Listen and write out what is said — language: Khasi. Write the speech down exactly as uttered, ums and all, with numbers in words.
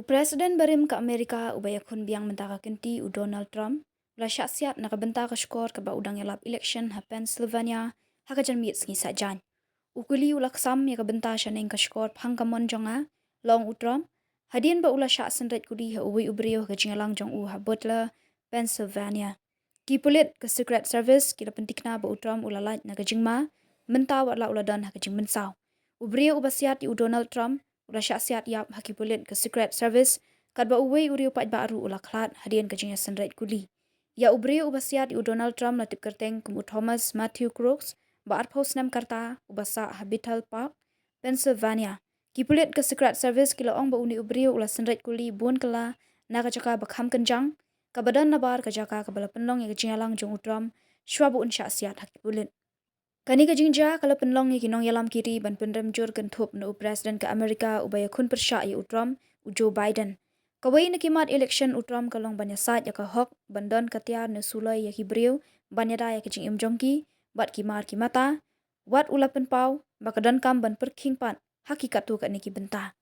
President barim ka Amerika uba ïakhun biang mynta ka kynti u Donald Trump u la shah siat na ka bynta ka shkor kaba u dang ïalap election ha Pennsylvania ha ka janmiet sngi Saitjaiñ. U kylli u la ksam ïa ka bynta shaneng ka shkor phang ka mon jong nga, la ong u Trump, hadien ba u la shah synreit kuli ha uwei u briew ha ka jingïalang jong u ha Butler, Pennsylvania. Ki pulit ka Secret Service ki la pyntikna ba u Trump u la lait na ka jingma, mynta wat la u la don ha ka jingmynsaw. U briew uba siat ïa u Donald Trump u la shah siat ïap ha ki pulit ka Secret Service, katba uwei u riewpaidbah ruh u la khlad hadien ka jingïasynreit kuli. Ïa u briew uba siat ïa u Donald Trump la tip kyrteng kum u Thomas Matthew Crooks, ba arphew snem ka rta, uba sah ha Bethel Park, Pennsylvania. Ki pulit ka Secret Service ki la ong ba une u briew u la synreit kuli bun kylla na ka jaka ba kham kynjang, kaba don nabar ka jaka kaba la pynlong ïa ka jingïalang jong u Trump shuwa ba un shah siat ha ki pulit. Kane ka jingjia ka la pynlong ïa ki nongïalam ki ri ban pynrem jur kynthup na u President ka Amerika uba ïakhun pyrshah ïa u Trump, u Joe Biden. Kawei na ki mat election u Trump ka long ban ïasaid ïa ka hok ban don ka tiar ne suloi ïa ki briew ban ïada ïa ka jingim jong ki, bad ki mar ki mata, wat u la pynpaw ba ka donkam ban pyrkhing pat ha ki katto katne ki bynta.